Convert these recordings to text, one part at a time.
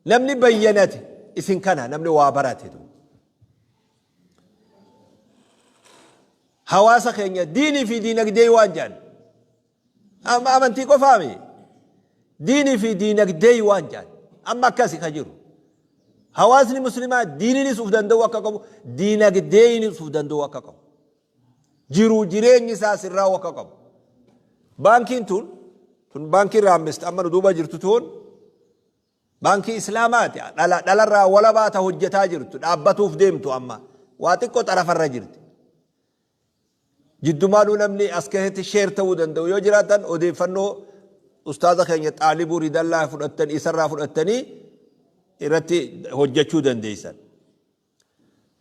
Namni bayyanate isin kana namni waa barate duuba. Hawaasa keenya diinii fi diinagdee waan jedhan. Amma amantii qofaami. Diinii fi diinagdee waan jedhan. Amma akkasi ka jiru. Hawaasni muslimaa diiniinis uf danda'uu akka qabu, diinagdeenis uf danda'uu akka qabu. Jiruu jireenyi isaa sirraa'uu akka qabu. Baankiin tun tun baankiin raammist amma nu duuba jirtu tun baankii islaamaati. Dhala dhalarraa walabaa ta hojjetaa jirtu dhaabbatuuf deemtu amma waa xiqqoo xarafarra jirti. Jiddumaanuu namni as keessatti sheer ta'uu danda'u yoo jiraatan odeeffannoo ustaaza keenya Xaalibuu Ridallaa fudhattan isarraa fudhattanii irratti hojjechuu dandeessan.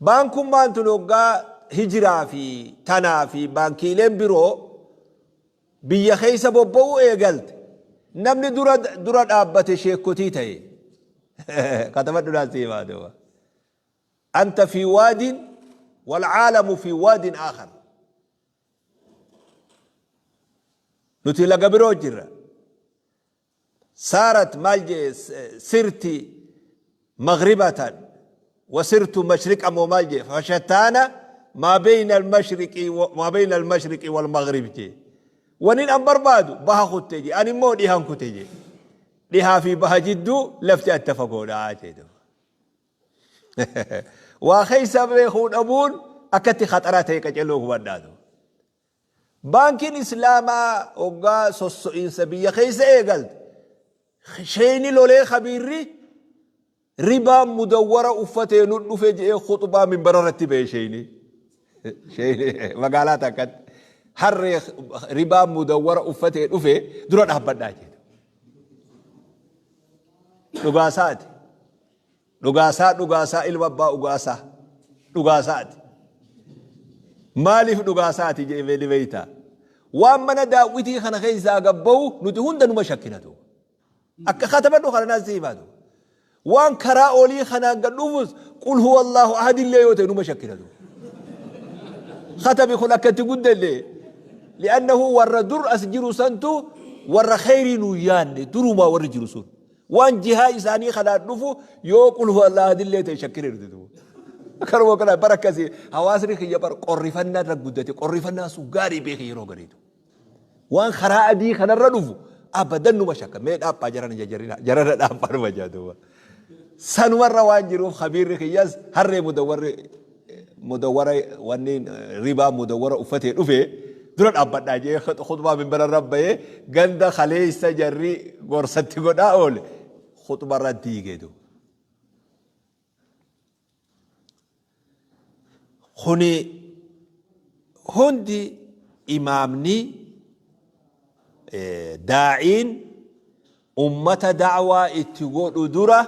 Baankummaan tun hoggaa hijiraa fi tanaa fi baankiileen biroo biyya keessa bobba'uu eegalte namni dura dura dhaabbate sheekkotii ta'e. Katabadhu naan sii himaa duuba. Anta fi waadin wal caalamu fi waadin aakhar. Nuti laga biroo jirra. Saarat maal jee sirti maghribatan wa sirtu mashriqa moo maal jee fashattaana maa beeyna almashriqi maa beeyna almashriqi wal maghrib jee. Wanin an barbaadu baha kutte jee ani immoo dhihan kute jee. Dhihaa fi baha jidduu lafti adda fagoodha jee. Waa keessa beekuu dhabuun akkatti khaxaraa ta'e qaceloo hubadhaatu. Baankiin Islaamaa hoggaa sosso'iinsa biyya keessa eegalte sheeyni lolee kabiirri ribaan mudawwara uffatee nu dhufe je'ee khuxbaa minbara irratti ba'e sheeyni. Sheeyni magaalaa takkatti harree ribaan mudawwara uffatee dhufe dura dhaabbadhaa jedhe. Dhugaasaati. Dhugaasaa dhugaasaa ilma abbaa ugaasaa. Dhugaasaati. Maaliif dhugaasaati jedhee ni beektaa? Waan mana daawwitii kana keessaa gabba'u nuti hunda numa shakkina duuba. Akka katabadhu kana naas himaa duuba. Waan karaa olii kanaan gad dhufus qul huwa Allahu ahad illee yoo ta'e numa shakkina duuba. Katabi kun akka itti guddanne li'annahu warra dur as jiru santu warra kheyrii nuu yaanne durumaa warri jiru sun. Waan jihaa isaanii kanaan dhufu yoo qul huwa Allahu ahad illee ta'e shakkina nuti duuba. Karuma kana bara akkasii hawaasni kiyya bara qorrifannaa irra guddate qorrifannaa sun gaarii beeke yeroo gariitu. Waan karaa adii kanarra dhufu abadan numa shakka mee dhaaphaa jarana jajarina jarana dhaaphaa numa jaa duuba. Sanumarra waan jiruuf kabiirri kiyyas harree mudawwarri mudawwara wanni ribaa mudawwara uffatee dhufe dura dhaabbadhaa jee khutbaa minbara irra bahee ganda kaleessa jarri gorsatti godhaa oole khutba irra diige duuba. Kuni hundi imaamni daa'iin ummata da'waa itti godhu dura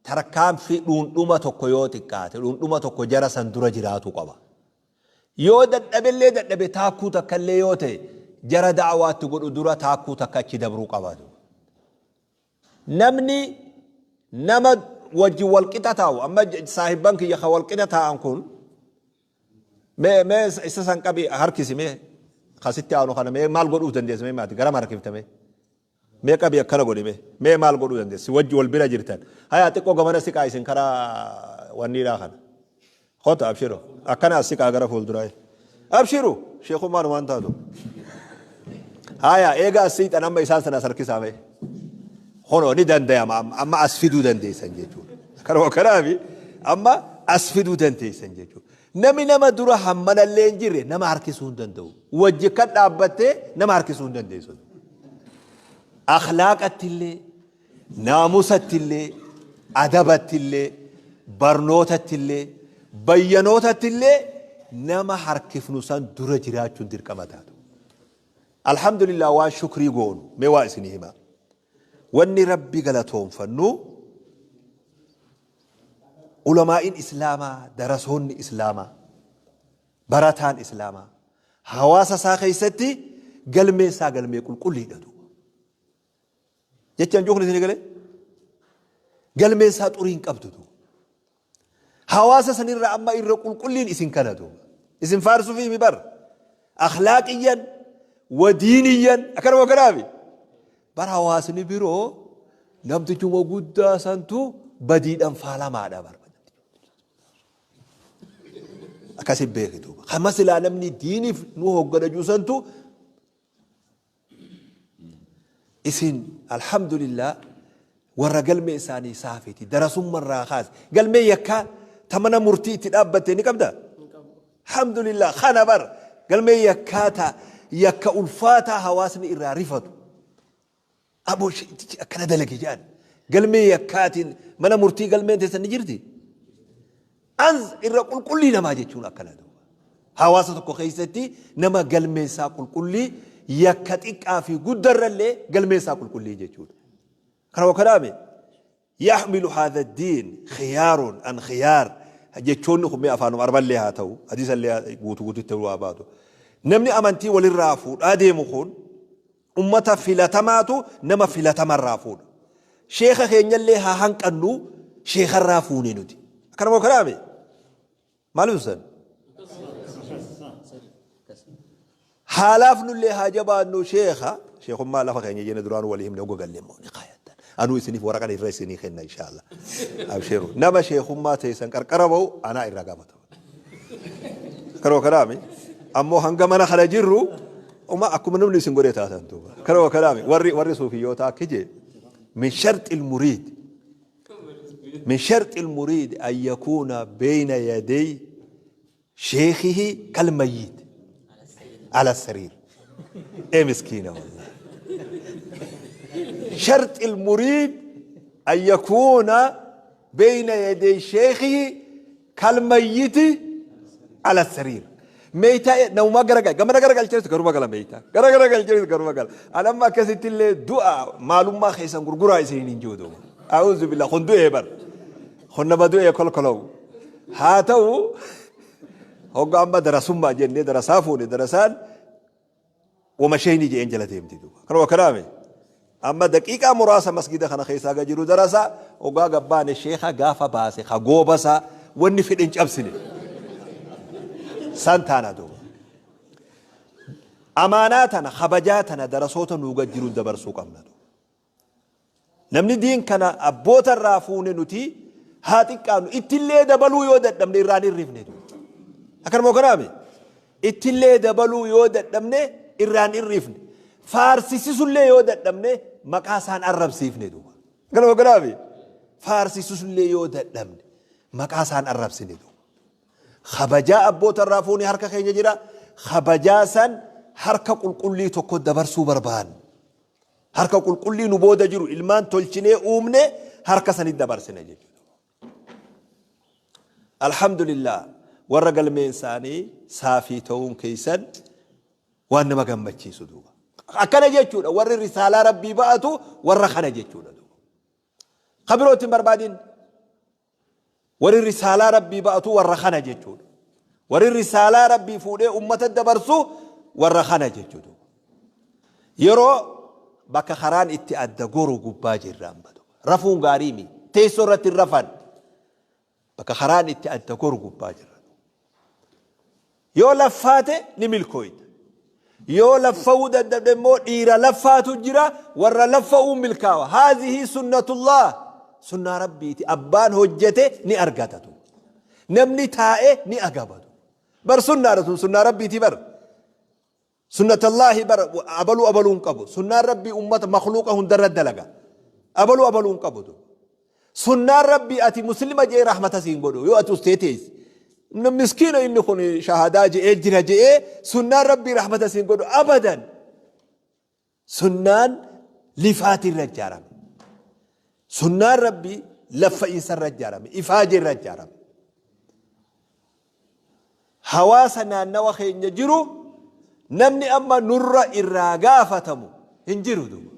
tarkaanfii dhuundhuma tokko yoo xiqqaate dhuundhuma tokko jara san dura jiraatu qaba. Yoo dadhabellee dadhabe taakkuu takkallee yoo ta'e jara da'waa itti godhu dura taakkuu takka achi dabruu qaba. Namni nama wajjin wal qixa taa'u amma saahibban kiyya ka wal qixa taa'an kun mee mee isa san qabi harkisi mee kasitti aanu kana mee maal godhuuf dandeessa mee maati garam harkifta mee mee qabi akkana godhi mee mee maal godhuu dandeessa si wajji wal bira jirtan hayaa xiqqoo gamana siqaa isin karaa wanniidhaa kana Kota abshiru. Akkana as siqaa gara fuulduraa. Abshiru sheekummaan waan taatu. Haya eega as siqxan amma isaan sana as harkisaa mee. Kunoo ni dandayama amma amma as fiduu dandeessan jechuudha. Kanuma kanaafi amma as fiduu dandeessan jechuudha. Nami nama dura hammanallee hin jirre nama harkisuu hin danda'u. Wajji kan dhaabbattee nama harkisuu hin dandeessu. Akhlaaqatti illee naamusattillee, adabattillee, barnootattillee, bayyanootattillee nama harkifnu san dura jiraachuun dirqama taatu. Alhamdulillah waan shukrii goonu mee waa isinii himaa. Wanni Rabbi galatoonfannu ulamaa'iin Islaamaa, darasoonni Islaamaa, barataan Islaamaa hawaasa isaa keessatti galmeen isaa galmee qulqulliidha duuba. Jechaan jiru kun isin galee? Galmeen isaa xurii hin qabdu duuba. Hawaasa sanirra amma irra qulqulliin isin kana duuba. Isin faarsuuf himi bar. Akhlaaqiyyan wa diiniyyan akkanuma kanaafi. Bar hawaasni biroo Namtichuma guddaa santu badiidhaan faalamaadha bar. Akkasi beeki duuba. Kama silaa namni diiniif nu hoggana jiru santu isin alhamdulillah warra galmee isaanii saafiti darasumma irraa kaase galmee yakkaa ta mana murtii itti dhaabbatte ni qabda. Alhamdulillah kana bar galmee yakkaa ta yakka ulfaataa hawaasni irraa rifatu. Aboo sheektichi akkana dalage jedhan. Galmee yakkaatiin mana murtii galmeen teessan ni jirti. Anz irra qulqullii namaa jechuun akkana duuba. Hawaasa tokko keessatti nama galmeen isaa qulqullii yakka xiqqaa fi guddarrallee galmeen isaa qulqullii jechuudha. Kana wakanaame Yaxmilu haadha diin khiyaarun an khiyaar jechoonni kun mee afaanuma arballee haa ta'u hadiisallee guutuu guututti ta'uu haa baatu. Namni amantii walirraa fuudhaa deemu kun ummata filatamaatu nama filatamarraa fuudha. Sheekha keenyallee haa hanqannu sheekharraa fuune nuti. Akkana moo kanaame? Maal ibsan? Haalaaf nullee haa jabaannu sheekha. Sheekummaa lafa keenya jenne duraan walii himne hogga galle immoo ni kaayattan. Anuu isiniif waraqan irra isinii kenna inshaallah. Abshiru. Nama sheekummaa teessan qarqara ba'u anaa irraa gaafatama. Karoo kanaami. Ammoo hanga mana kana jirru uma akkuma namni isin godhee taatan duuba. Karoo kanaami. Warri warri suufiyyoota akki jee min sharxil muriid من شرط المريد أن يكون بين يدي شيخه كالميت على السرير. ايه مسكينة والله. شرط المريد أن يكون بين يدي شيخه كالميت على السرير. Meeytaa namuma garagal gamana garagalcheetu garuma gala meeytaa gara garagalcheetu garuma gala. Ani amma akkasitti illee du'a maalummaa keessan gurguraa isiniin hin jiru duuba. A'uuzu billah kun du'ee bar. Kun nama du'ee kolkolawu. Haa ta'u hogga amma darasummaa jennee darasaa fuune darasaan wama sheeyni je'een jala deemti duuba. Kanuma kanaame amma daqiiqaa muraasa masgida kana keessaa ga jiru darasa ogaa gabbaane sheekha gaafa baase ka goobasa wanni fedhe hin cabsine. San taana duuba. Amaanaa tana kabajaa tana darasoota nuu gad jiru dabarsuu qabna duuba. Namni diin kana abboota irraa fuune nuti haa xiqqaannu ittillee dabaluu yoo dadhabne irraan hirrifne. Akkanuma kanaami ittillee dabaluu yoo dadhabne irraan hirrifne. Faarsisisullee yoo dadhabne maqaa isaan arrabsiifne duuba. Akkanuma kanaami faarsisisullee yoo dadhabne maqaa isaan arrabsine duuba. Kabajaa abboota irraa fuune harka keenya jira. Kabajaa san harka qulqullii tokko dabarsuu barbaanna. Harka qulqullii nu booda jiru ilmaan tolchinee uumne harka sanitti dabarsine jechuudha. Alhamdulillah warra galmeen isaanii saafii ta'uun keessan waan nama gammachiisu duuba. Akkana jechuudha warri risaalaa rabbii ba'atu warra kana jechuudha duuba. Ka birootti hin barbaadin. Warri risaalaa Rabbii ba'atu warra kana jechuudha. Warri risaalaa Rabbii fuudhee ummata dabarsu warra kana jechuudha. Yeroo bakka karaan itti adda goru gubbaa jirra amma. Rafuun gaarii mi? Teessoo irratti hin rafan. Bakka karaan itti adda goru gubbaa jirra. Yoo laffaate ni milkooyta. Yoo laffa'uu dadhabde immoo dhiira laffaatu jira warra laffa'uu milkaawa. Haazihii sunnatullah sunnaa rabbiiti. Abbaan hojjete ni argatatu. Namni taa'e ni agabatu. Bar sunnaadha tun sunnaa rabbiiti bar. Sunnatallaahi bar abaluu abaluu hin qabu. Sunnaan rabbii ummata makluuqa hundarra dalaga. Abaluu abaluu hin qabu. Sunnaan Rabbii ati muslima je'ee rahmata siin godhu yoo ati ustee teesse. Miskiina inni kun shahadaa je'ee jira je'ee sunnaan Rabbii rahmata siin godhu abadan. Sunnaan lifaati irra ijaarame. Sunnaan Rabbii laffa'iinsa irra ijaarame. Ifaajee irra ijaarame. Hawaasa naannawa keenya jiru namni amma nurra irraa gaafatamu hin jiru duuba.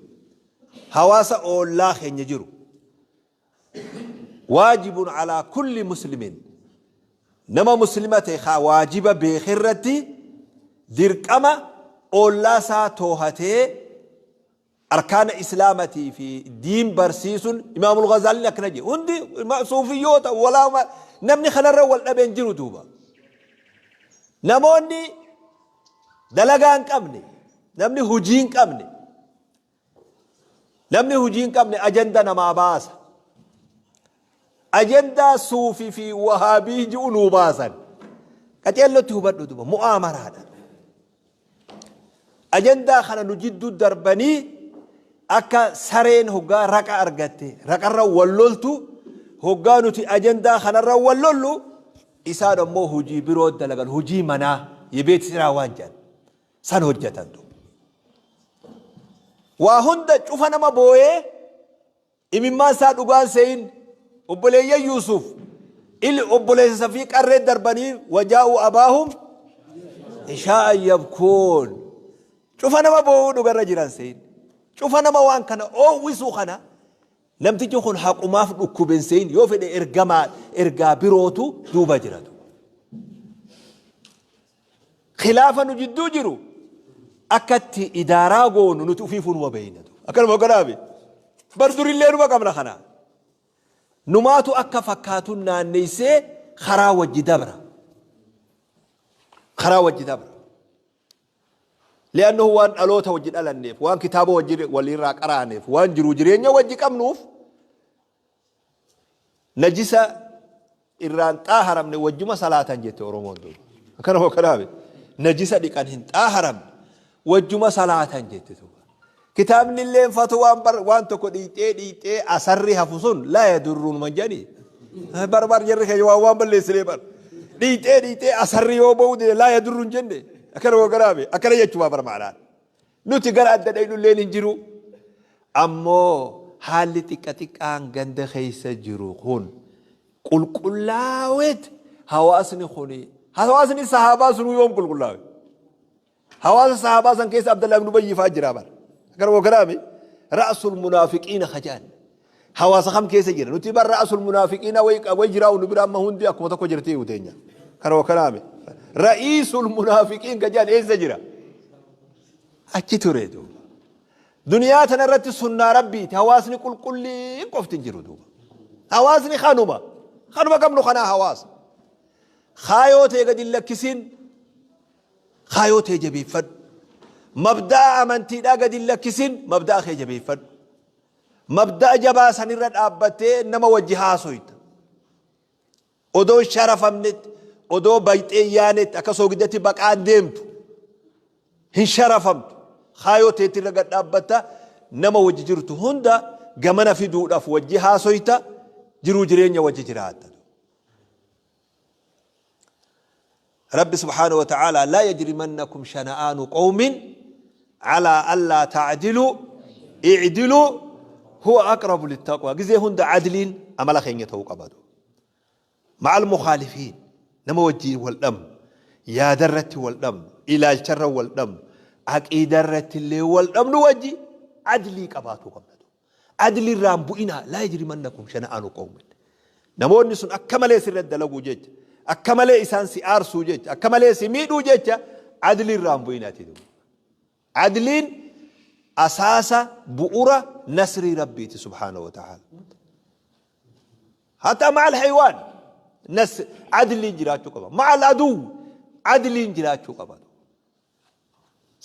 Hawaasa oollaa keenya jiru. Waajibun alaa kulli muslimin. Nama muslima ta'e kaa waajiba beeke irratti dirqama oollaa isaa toohatee Arkaana Islaamatii fi diin barsiisuun Imaamul Ghazaaliin akkana jedhe. Hundi suufiyyoota walaa namni kanarra wal dhabe hin jiru duuba. Namoonni dalagaa hin qabne, namni hojii hin qabne, Namni hujii hin qabne ajanda namaa baasa. Ajandaa suufii fi wahaabii ji'u nuu baasan. Qaceellotti hubadhu duba mu'aamaraadha. Ajandaa kana nu jidduu darbanii akka sareen hoggaa raqa argatte raqarra wal loltu, hoggaa nuti ajandaa kanarra wal lollu isaan ammoo hojii biroo dalagan, hojii manaa yebeet siraa waan jedhan san hojjetan duuba. Waa hunda cufa nama booyee imimmaan isaa dhugaan seeyin obboleeyyan Yuusuf il obboleessa isa fi qarree darbanii wajaa'uu abaahum ishaa'an yabkuun. Cufa nama boo'uu dhugarra jiran seeyin. Cufa nama waan kana oowwisuu kana namtichi kun haqumaaf dhukkuben seeyin, yoo fedhe ergamaa ergaa birootu duuba jiratu. Khilaafa nu jidduu jiru akka itti idaaraa goonu nuti ufiifuu numa beeyna. Akkanuma godhaame. Bar durillee numa qabna kana. Numaatu akka fakkaatuun naanneessee karaa wajji dabra. Karaa wajji dabra. Li'annahu waan dhaloota wajji dhalanneef, waan kitaaba wajji walirraa qaraaneef, waan jiruu jireenya wajji qabnuuf, najisa irraan xaaharamne wajjuma salaatan jette Oromoon duuba. Akkana hoo kanaafi najisa dhiqan hin xaaharamne wajjuma salaatan jette duuba. Kitaabni illee fatwaan bar waan tokko dhiixee dhiixee asarri hafu sun laa yadurruun man jedhanii. Bar bar jarri keenya waan waan balleessinee bar. Dhiixee dhiixee asarri yoo ba'uu dide laa yadurruun jenne. Akkana hoo kanaafi akkana jechumaa bar maanaan. Nuti gara adda dhaynu illeen hin jiru. Ammoo haalli xiqqa xiqqaan ganda keessa jiru kun qulqullaawet hawaasni kuni, hawaasni sahaabaa sunuu yoom qulqullaawe? Hawaasa sahaabaa san keessa Abdallah ibn Ubayy fa'aa jira bar. Akkana moo kanaami? Ra'sul munaafiqiina kajaan. Hawaasa kam keessa jira? Nuti bar ra'sul munaafiqiina way jiraa nu bira amma hundi akkuma tokko jirti uteenya. Kana moo kanaami? Ra'iisul munaafiqiin kajaan eessa jira? Achi ture duuba. Duniyaa tana irratti sunnaa Rabbiiti. Hawaasni qulqulliin qofti hin jiru duuba. Hawaasni kanuma. Kanuma qabnu kanaa hawaasa. Kaayoo ta'e gadi hin lakkisin. Kaayoo tee jabeeffadhu. Mabda'a amantiidhaa gadi hin lakkisin, mabda'a kee jabeeffadhu. Mabda'a jabaa sanirra dhaabbattee nama wajji haasoyta. Odoo hin sharafamnetti, odoo bayxee hin yaanetti, akka soogidatti baqaan deemtu. Hin sharafamtu. Kaayoo teetirra gad dhaabbatta, nama wajji jirtu hunda gamana fiduudhaaf wajji haasoyta, jiruu jireenya wajji jiraatta. Rabbi subhaanahu wa ta'aalaa laa yajrimannakum shana'aanu qawmin alaa allaa ta'diluu i'diluu huwa aqrabu littaqwa. Gizee hunda adliin amala keenya ta'uu qaba. Ma'al mukhaalifiin, nama wajjiin wal dhabnu, yaada irratti wal dhabnu, ilaalcha irra wal dhabnu, aqiida irratti illee wal dhabnu wajji adlii qabaatuu qabna. Adli irraa hin bu'inaa, laa yajrimannakum shana'aanu qawmin. Namoonni sun akka malee sirra dalaguu jecha, akka malee isaan si aarsuu jecha, akka malee si miidhuu jecha adli irraa hin bu'inaati. Adliin asaasa bu'ura nasrii Rabbiiti subhaanahu wa ta'ala. Hatta ma'al haywaan nas adliin jiraachuu qaba. Ma'al aduu adliin jiraachuu qaba.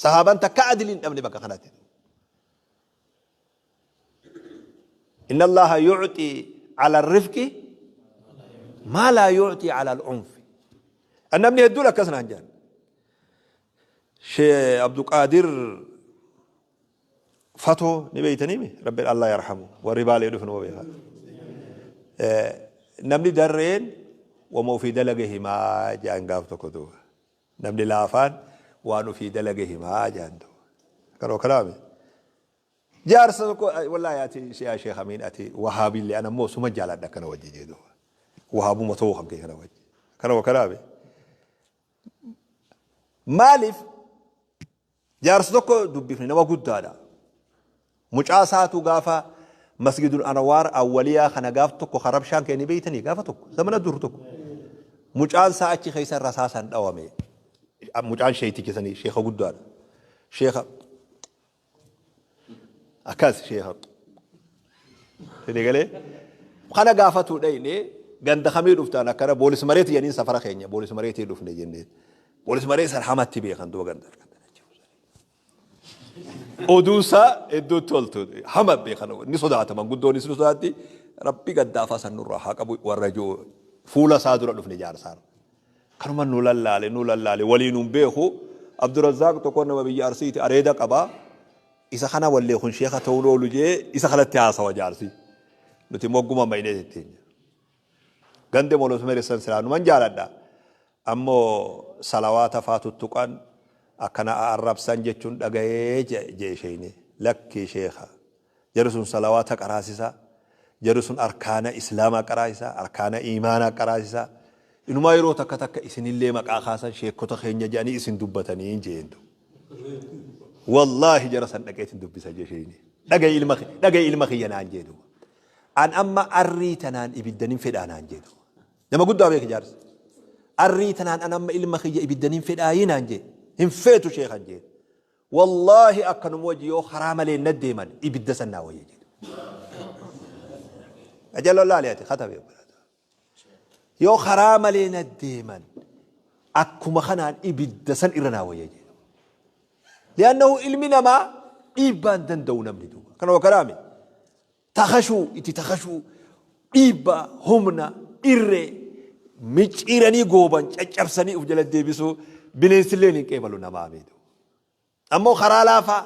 Sahaabaan takka adliin dhabne bakka kanatti. Inna Allaha yu'xii ala rifqi maa laa yu'xii ala al'unfi. Namni hedduun akkas naan jedhan. Shee Abduqaadir Fatoo ni beeytaniimi? Rabbi Allah yarhamu. Warri Baalee dhufe numa beekaa. Namni darreen wama ofii dalage himaa jedhan gaaf tokko duuba. Namni laafaan waan ofii dalage himaa jedhan duuba. Kanoo kanaami. Jaarsa tokko, wallaahi ati yaa Sheekh Amiin ati wahaabiillee ana immoo suma jaaladha akkana wajji jee duuba. Wahaabuma ta'uu kan kee kana wajji. Kanoo kanaami. Maaliif jaarsa tokko dubbifne, nama guddaadha. Mucaa isaatu gaafa Masgidul Anwaar Awwaliyaa kana gaaf tokko kan rabshaan kee ni beeytanii gaafa tokko zamana dur tokko. Mucaan isaa achi keessa rasaasan dhawame. Mucaan sheeyticha sanii sheeka guddaadha. Sheeka akkas sheeka. Sini galee kana gaafatuu dhayne ganda kamii dhuftaan akkana boolis mareeti jedhaniin, safara keenya boolis mareetii dhufne jenneen. Boolis maree san hamatti beekan duba ganda. Oduu isaa iddoo toltu hama beekan ni sodaata manguddoonis ni sodaatti rabbi gaddaafaa san nurraa haa qabu warra jiru fuula isaa dura dhufne jaarsaarra. Kanuma nu lallaale nu lallaale waliin hin beeku Abdurazzaaq tokko nama biyya Arsiiti areeda qaba isa kana wallee kun sheeka ta'uun oolu jee isa kanatti haasawa jaarsi. Nuti mogguma maynee tetteenya. Gande molos meressan silaa numan jaaladha. Ammoo salawaata faa tuttuqan akkana arrabsan jechuun dhagayee jee sheeyni. Lakkii sheekha. Jarri sun salawaata qaraasisa. Jarri sun arkaana islaamaa qaraasisa. Arkaana iimaanaa qaraasisa. Inumaa yeroo takka takka isinillee maqaa kaasan sheekkota keenya jedhanii isin dubbatanii jeen. Wallaahi jara san dhaqeetin dubbisa jee sheeyni. Dhagayi ilma kiyya naan jee duuba. An amma arrii tanaan ibidda nin fedhaa naan jee duuba. Nama guddaa beeki jaarsi. Arrii tanaan an amma ilma kiyya ibidda nin fedhaayii naan jee. Hin feetu sheekan jeen. Wallaahi akkanuma wajji yoo karaa malee na deeman ibidda san naa wayya jedhe. Ajaloo laali ati katabe. Yoo karaa malee na deeman akkuma kanaan ibidda san irra naa wayya jedhe. Li'annahu ilmi namaa dhiibbaa hin danda'u namni duuba. Kanuma kanaami. Takashuu itti takashuu dhiibbaa humna irree micciiranii gooban caccabsanii of jala deebisuu bineensilleen hin qeebalu namaa miidhu. Ammoo karaa laafaa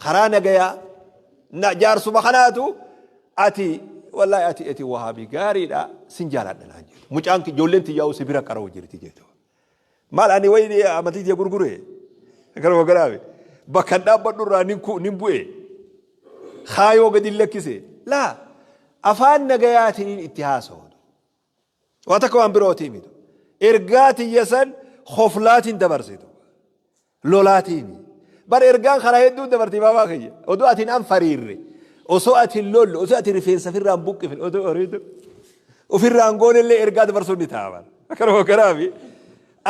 karaa nagayaa na jaarsuma kanaatu ati wallahi ati ati wahaabii gaariidha sin jaaladha naan jedhu. Mucaan ijoolleen tiyyaa'u si bira qara'u jirti jedhu. Maal ani wayi amantii tiyya gurgure kanuma garaabe bakka hin dhaabbadhu irraa nin bu'e kaayoo gadi lakkise laa afaan nagayaatiin itti haasa'u. Waa takka waan birootii miti. Ergaa tiyya san koflaatiin dabarsitu. Lolaatiin. Bar ergaan karaa hedduu dabarti baabaa kiyya. Oduu ati hin anfariirre. Osoo ati hin lolle, osoo ati rifeensa ofirraa hin buqqifne, oduu horiitu. Ofirraa hin goonellee ergaa dabarsuun ni ta'a bara. Akkanuma kanaafi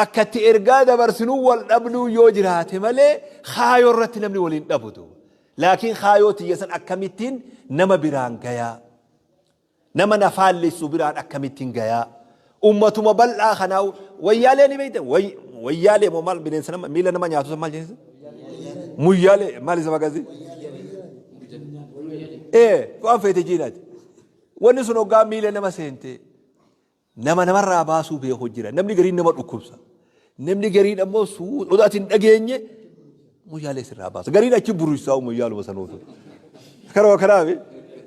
akkatti ergaa dabarsinuu wal dhabnuu yoo jiraate malee kaayoo irratti namni waliin dhabu duuba. Laakiin kaayoo tiyya san akkamittiin nama biraan gayaa. Nama na faallessu biraan akkamittiin gayaa? Ummatuma bal'aa kanaa wayyaalee ni beektan? Wayyaalee moo maal bineensa nama miila nama nyaatu san maal jensa? Muyyaalee maal isa maqaasi? Ee waan feete jiinaati. Wanni sun hoggaa miila nama seente Nama namarraa baasuu beeku jira. Namni gariin nama dhukkubsa. Namni gariin ammoo odoo ati hin dhageenye muyyaalee sirraa baasa. Gariin achi buruysaa muyyaaluma sanuutu. Kanuma kanaaf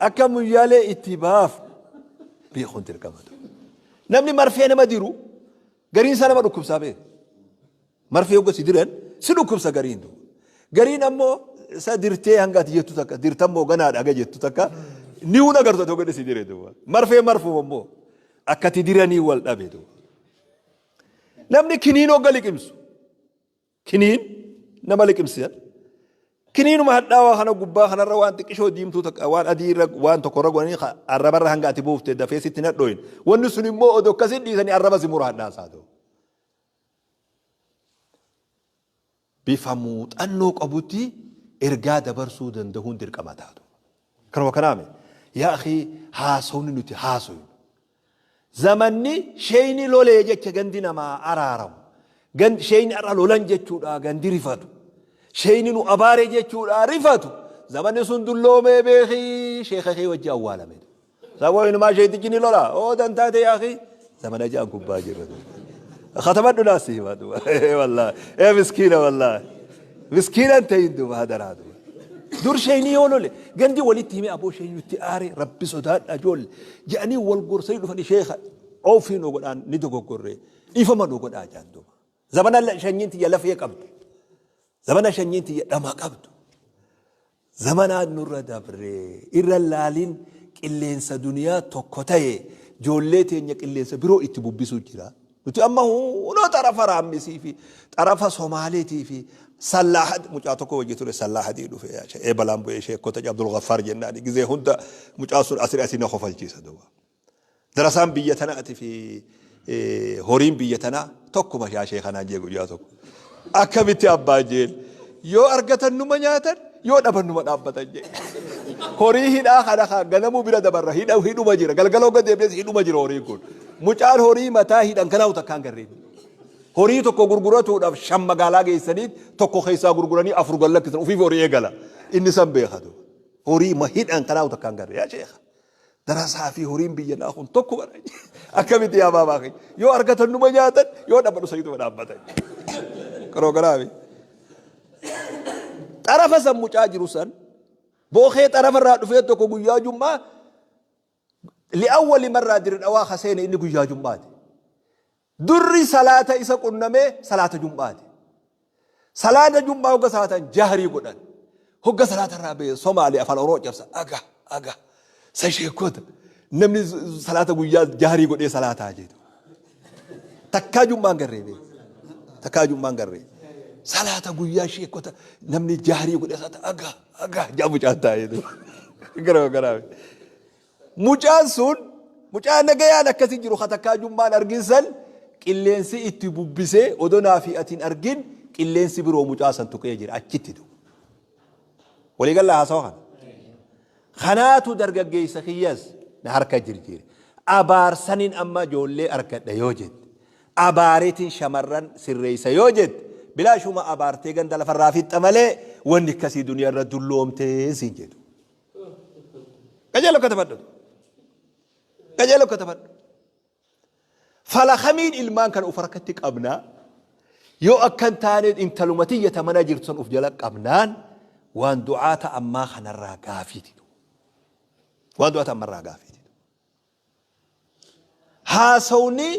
akka muyyaalee itti baaf beekuun dirqama. Namni marfee nama diru gariin isaa nama dhukkubsaa beeku. Marfee hogga si diran si dhukkubsa gariin duuba. Gariin ammoo isa dirtee hanga ati jettu takka dirtammoo ganaadha haga jettu takka ni hun agartu ati hogga si dire duuba. Marfee marfuma ammoo akkati diranii wal dhabe duuba. Namni kiniin hogga liqimsu kiniin nama liqimsisan kiniinuma hadhaawaa kana gubbaa kanarra waan xiqqishoo diimtuu takka waan adii irra waan tokko irra godhanii arrabarra hanga ati buufte dafee sitti hin hadhooyin. Wanni sun immoo odoo akkasii dhiisanii arraba si mura hadhaasaa ta'u. Bifa muuxannoo qabutti ergaa dabarsuu dandahuun dirqama ta'a duuba. Kanuma kanaami yaa akhii haasawni nuti haasoynu zamanni sheeyni lolee jecha gandi namaa araaramu gandi sheeyni har'a lolan jechuudha gandi rifatu sheeyni nu abaare jechuudha rifatu zamanni sun dulloomee beekii sheeka kee wajji awwaalame. Saboo inumaa sheeytichi ni lola. Oo dantaa ta'e akhi. Zamana ja'an gubbaa jirra. Khatamadhu naa si hima duba. Wallahi. Ee miskiina wallahi. Miskiina hin ta'in duba hadaraa duba. Dur sheeyni yoo lole gandi walitti hime aboo sheeyni nutti aare rabbi sodaadha ijoollee jedhanii wal gorsanii dhufanii sheekha ofii nu godhaan ni dogoggorre dhiifama nu godhaa jedhan duba. Zamana shanyiin tiyya lafee qabdu. Zamana shanyiin tiyya dhama qabdu. Zamanaan nurra dabre irra laalin qilleensa duniyaa tokko ta'e joollee teenya qilleensa biroo itti bubbisuu jira. Nuti amma hunoo xarafa raammisii fi xarafa Somaaleetii fi Sallaaha mucaa tokko wajji ture Sallaahadii dhufe ee balaan bu'ee sheekota Abdul Gaffaar jennaani gizee hunda mucaa sun asii asii na kofalchiisa duuba. Darasaan biyya tanaati fi horiin biyya tanaa tokkuma yaa sheekanaan jee guyyaa tokko. Akkamitti abbaa jeen yoo argatan numa nyaatan yoo dhaban numa dhaabbatan jee. Horii hidhaa kana kan ganamuu bira dabarra hidha hidhuma jira galgala hogga deebi'es hidhuma jira horiin kun. Mucaan horii mataa hidhan kanaa takkaan garreen. Horii tokko gurguratuudhaaf shan magaalaa geessanii tokko keessaa gurguranii afur gad lakkisan ofiif horii eegala. Inni san beekatu. Horii ma hidhan kanaa takkaan garre yaa sheekha. Darasaa fi horiin biyya naa kun tokko bara. Akkamitti yaa baabaa keenya. Yoo argatan numa nyaatan yoo dhaban usayituma dhaabbatan. Qaroo garaafi. Xarafa san mucaa jiru san bookee xarafa irraa dhufee tokko guyyaa jum'aa li'awwali marraa dirri dhawaa ka seene inni guyyaa jum'aati. Durri salaata isa qunnamee salaata jum'aati. Salaata jum'aa hogga salaatan jahrii godhan. Hogga salaata irraa ba'e Somaalee afaan Oromoo cabsa aga aga sa sheekota namni salaata guyyaa jahrii godhee salaataa jedhu. Takkaa jum'aan garree bee. Takkaa jum'aan garree. Salaata guyyaa sheekota namni jahrii godhee salaata aga aga jaa mucaan taa'ee jedhu. Gara garaa. Mucaan sun mucaa nagayaan akkasi jiru ka takkaa jummaan argin san qilleensi itti bubbisee odoo naa fi ati hin argin qilleensi biroo mucaa san tuqee jira achitti du'u. Walii gallaa haasawa kana. Kanaatu dargaggeessa kiyyas na harka jirjiire. Abaarsanin amma ijoollee argadha yoo jette. Abaareetiin shamarran sirreessa yoo jette bilaashuma abaartee ganda lafarraa fixxa malee wanni akkasii duniyaarra dulloomtee siin jedhu. Qajeelo katabadhu. Qajeelo katabadhu. Fala kamiin ilmaan kana uf harkatti qabnaa? Yoo akkan taane intaluma tiyya ta mana jirtu san uf jala qabnaan waan du'aata ammaa kanarraa gaafiiti. Waan du'aata ammarraa gaafiiti. Haasawni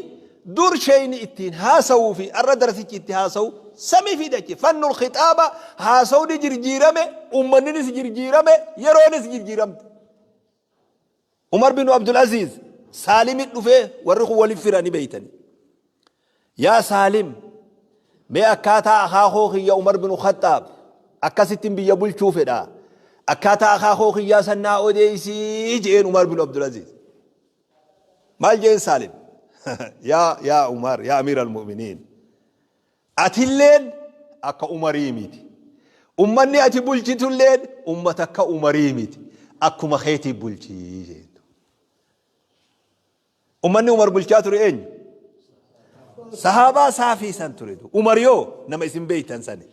dur sheeyni ittiin haasawuu fi arra darasichi itti haasawu samii fi dachi fannul khixaaba haasawni jirjiirame ummanninis jirjiirame yeroonis jirjiiramte. Umar bin Abdul Aziz Saalimi dhufee warri kun waliif fira ni beeytani. Yaa Saalim mee akkaataa akaakoo kiyya Umar bin Khaxxaab akkasittiin biyya bulchuu fedha. Akkaataa akaakoo kiyyaa san naa odeessii je'een Umar bin Abdul Aziz. Maal je'een Saalim? Yaa yaa Umar yaa Amiir al-Mu'miniin. Atilleen akka Umarii miti. Ummanni ati bulchitulleen ummata akka Umarii miti. Akkuma keetii bulchii jeen. Ummanni Umar bulchaa ture eenyu? Sahaabaa saafii san ture. Umar yoo nama isin beeytan sani.